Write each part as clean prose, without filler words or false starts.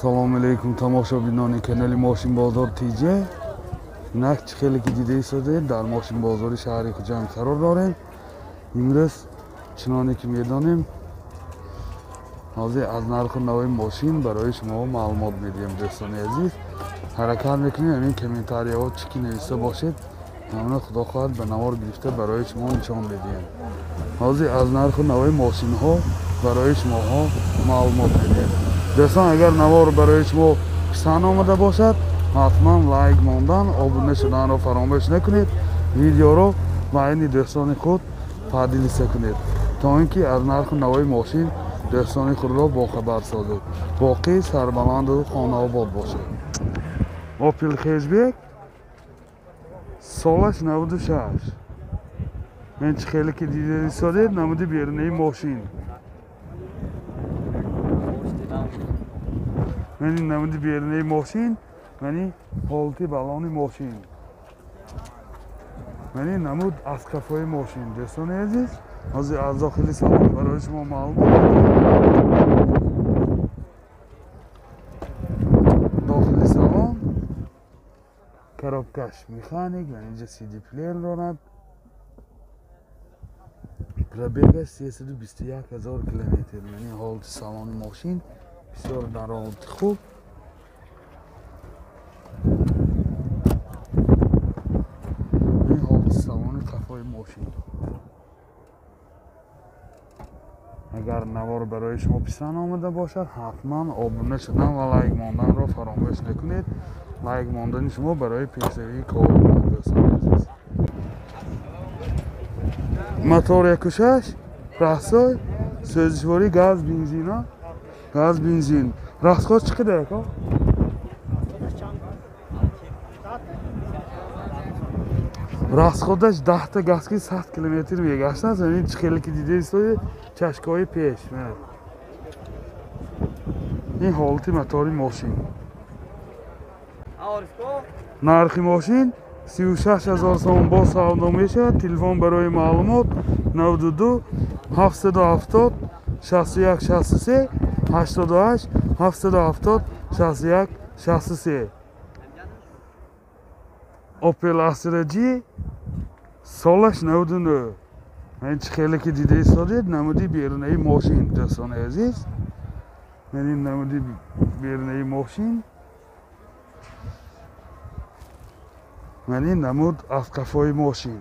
Салом алейкум тамошобинони канали Мошинбозор ТЖ. Инак чӣ хеле ки дида истодед, дар Мошинбозори шаҳри Хуҷанд қарор дорем. Имрӯз чуноне ки медонем, ҳозир аз нарху нави мошин барои шумо маълумот медиҳем. Дӯстони азиз, ҳаракат мекунем ҳамин комментарияҳо чӣ ки нависта бошед, ҳамона худо хоҳад ба навор гирифта барои шумо нишон медиҳем. Ҳозир аз нарху нави мошинҳо барои шумоҳо маълумот медиҳем. Дӯстон, агар навор барои шумо писанд омада бошад, ҳатман лайк мондан, обуна шуданро фаромӯш накунед. Видеоро байни дӯстони худ поделиться кунед, то ин ки аз нарху нави мошин дӯстони худро бохабар созед. Боқӣ сарбаланду хонаобод бошед. Opel Hatchback солаш 96. Мен чӣ хеле ки дида истодед, намуди берунаи мошин. Мани намуди берунаи мошин, мани ҳолати балони мошин, мани намуд аз қафои мошин. Дӯстони азиз, ҳозир аз дохили салон барои шумо маълумот. Дохили салон коробкаш механик, ва инҷа CD плеер дорад. Пробегаш 321 ҳазор километр. Мани ҳолати салони мошин бисёр дар ҳолати хуб. Ин ҳолати салони қафои мошин. Агар навор барои шумо писанд омада бошад, ҳатман обуна шудан ва лайк монданро фаромӯш накунед. Лайк мондани шумо барои пешравии кори мо, дӯстони азиз. Мотор 1.6 раҳсой, сӯзишворӣ газ бензина, газ бензин. Расход чӣ қадар ака? Расходаш 10 газки 100 километр мегаштааст. Ин чӣ хеле ки дида истоди, чашкаҳои пеш. Ин ҳолати мотори мошин. Нархи мошин 36 ҳазор сомон бо савдо мешавад. Телефон барои маълумот 92 770 61 63 88 770 61 63. Opel Astra G солаш 99. Ин чӣ хеле ки дида истодед, намуди берунаи мошин, дӯстони азиз. Ин намуди берунаи мошин. Ман ин намуд аз қафои мошин.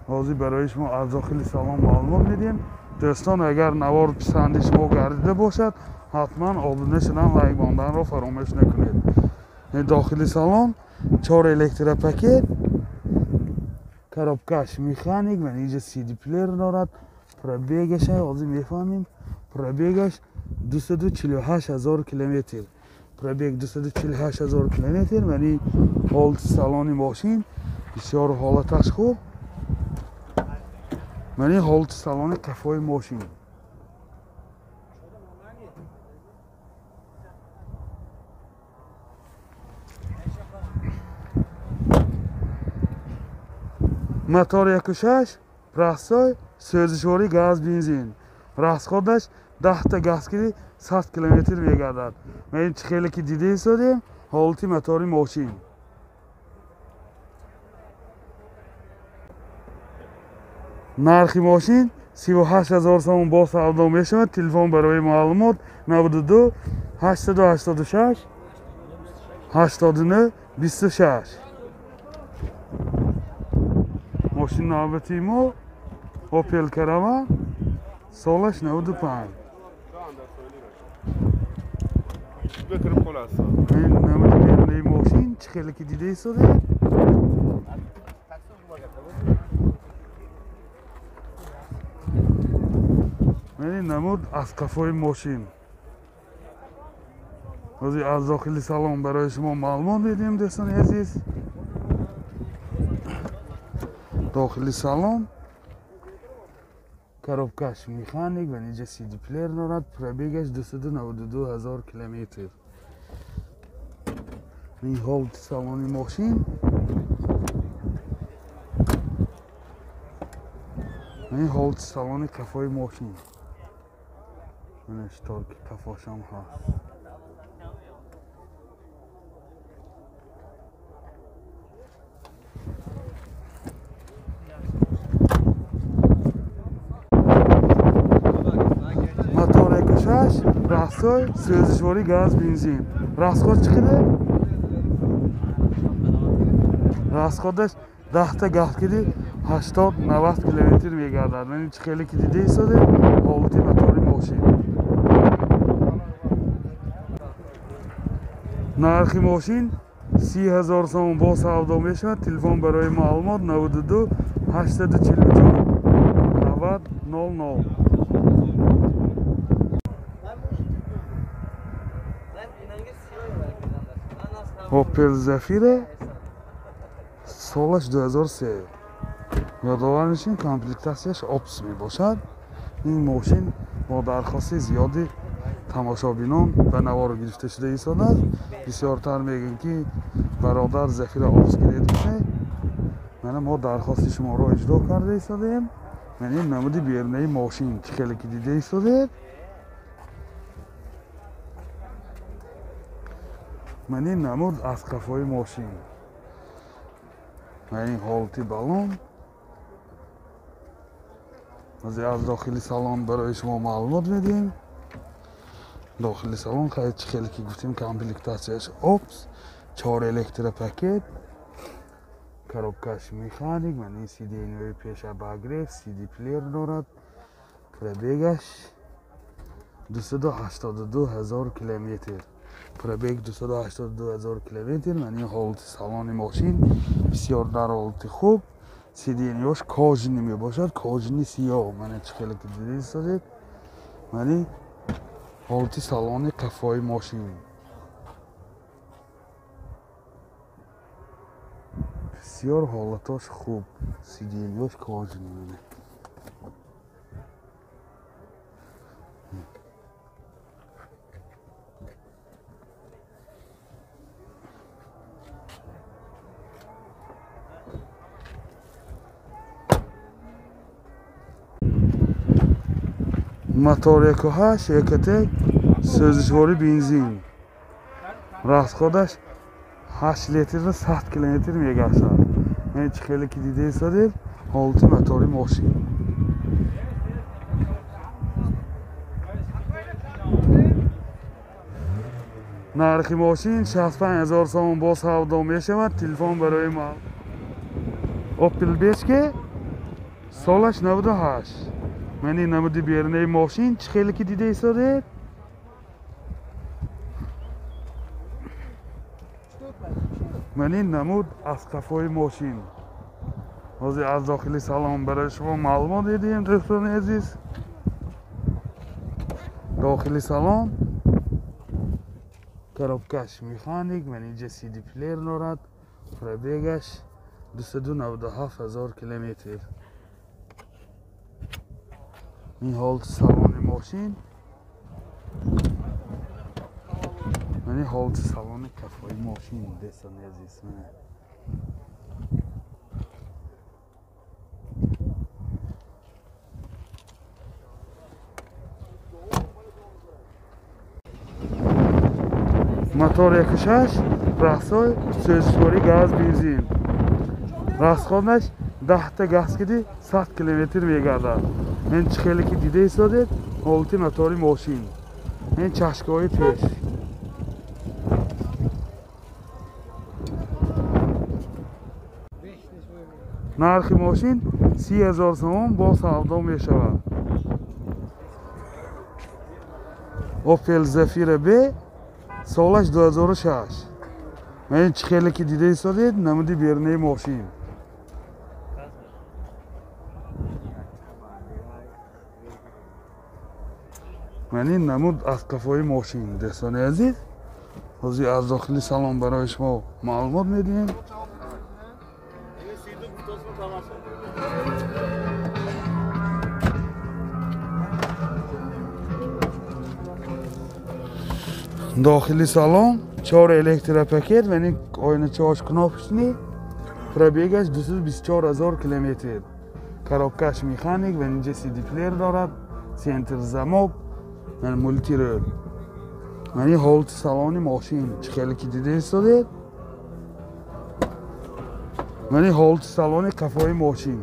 Ҳозир барои шумо аз дохили салон маълумот медиҳем. Дӯстон, агар навор писанди шумо гардида бошад, ҳатман обуна шудан, лайк монданро фаромӯш накунед. Дохили салон 4 электропакет, коробкаш механик, ман инҷа CD плеер дорад. Пробегаш ҳозир мефаҳмем. Пробегаш 248 ҳазор километр. Пробег 248 ҳазор километр. Мани ҳолати салони мошин бисёр ҳолаташ хуб. Мани ҳолати салони қафои мошин. Мотор 1.6 раҳсой, сӯзишворӣ газ бензин. Расходаш 10 газки 100 километр мегардад. Ман чӣ хеле ки дида истодем, ҳолати мотори мошин. Нархи мошин 38 ҳазор сомон бо савдо мешавад. Телефон барои маълумот 92 886 89 26. Мошин навбати мо Opel Caravan солаш 95. Ин намуди берунаи мошин чӣ хеле ки дида истодед. Ин намуд аз қафои мошин. Ҳозир аз дохили салон барои шумо маълумот медиҳем, дӯстони азиз. Дохили салон коробкаш механик, ва инҷа CD плеер дорад. Пробегаш 292 ҳазор километр. Ин ҳолати салони мошин. Ин ҳолати салони қафои мошин. Мана шторки қафошам ҳаст. 1,6 раҳсой сӯзишворӣ газ бензин. Расход чӣ қадар? Расходаш 10 та газ киди 80-90 километр мегардад. Ман чӣ хеле ки дида истодем ҳолати мотори мошин. Нархи мошин 30 000 сомон бо савдо мешавад. Телефон барои маълумот 92 844 90 00. Opel Zafira солаш 2003. Ёдовар мешавем комплектатсияш Опс мебошад. Ин мошин бо дархости зиёди тамошобинон ба навор гирифта шуда истодааст. Бисёртар мегӯем ки бародар Зафира Опс гиред кунед. Мана мо дархости шуморо иҷро карда истодаем. Мана ин намуди берунаи мошин чӣ хеле ки дида истодед. Мана ин намуд аз қафои мошин. Мана ин ҳолати балон. Аз дохили салон барои шумо маълумот медиҳем. Дохили салон чӣ хеле ки гуфтем комплектатсияш Опс, 4 электропакет, коробкаш механик, мана ин сиденьяҳои пеша обогрев, CD плеер дорад. Пробегаш 282 000 километр. Пробег 282 000 километр. Мана ин ҳолати салони мошин бисёр дар ҳолати хуб. Сиденьяш кожини мебошад, кожини сиёҳ. Мана чӣ хеле ки дида истодед. Мана ҳолати салони қафои мошин. Бисёр ҳолатош хуб. Сиденьяш кожини мана. Мотор 1.8 Ecotec сӯзишворӣ бензин. Расходаш 8 литрро 100 километр мегашад. Ман чӣ хеле ки дида истодед ҳолати мотори мошин. Нархи мошин 65 000 сомон бо савдо мешавад. Телефон барои ма Opel Bechke солаш 98. Ман ин намуди берунаи мошин чӣ хеле ки дида истодед. Ман ин намуд аз қафои мошин. Ҳозир аз дохили салон барои шумо маълумот медиҳем дӯстони азиз. Дохили салон коробкаш механик, ман инҷа CD плеер дорад. Пробегаш 297 000 километр. Ин ҳолати салони мошин. Ман ин ҳолати салони қафои мошин дӯстони азиз. Мотор 1.6 раҳсой сӯзишворӣ газ бензин. Расходаш 10 та газ киди 100 километр мегардад. Ман чӣ хеле ки дида истодед ҳолати мотори мошин. Ин чашкаҳои пеш. Нархи мошин 30 000 сомон бо савдо мешавад. Opel Zafira B солаш 2006. Ман чӣ хеле ки дида истодед намуди берунаи мошин. Ман ин намуд аз қафои мошин дӯстони азиз. Ҳозир аз дохили салон барои шумо маълумот медиҳем. Дохили салон 4 электропакет ва ин оиначаҳош кнопочный. Пробегаш 224 000 километр. Коробкаш механик ва инҷа CD плеер дорад, центр замок, мултирол. Ман ин ҳолати салони мошин чӣ хеле ки дида истодед. Ман ин ҳолати салони қафои мошин.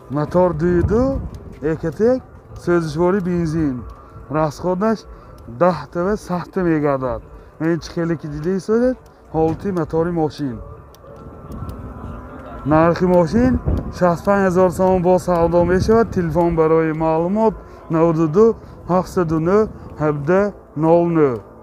Мотор 2.2 Ecotec, сӯзишворӣ бензин. Расход аш 10 та ва 100 та мегардад. Ин чӣ хеле ки дида истодед, ҳолати мотори мошин. Нархи мошин 65 000 сомон бо савдо мешавад. Телефон барои маълумот 92 709 17 09.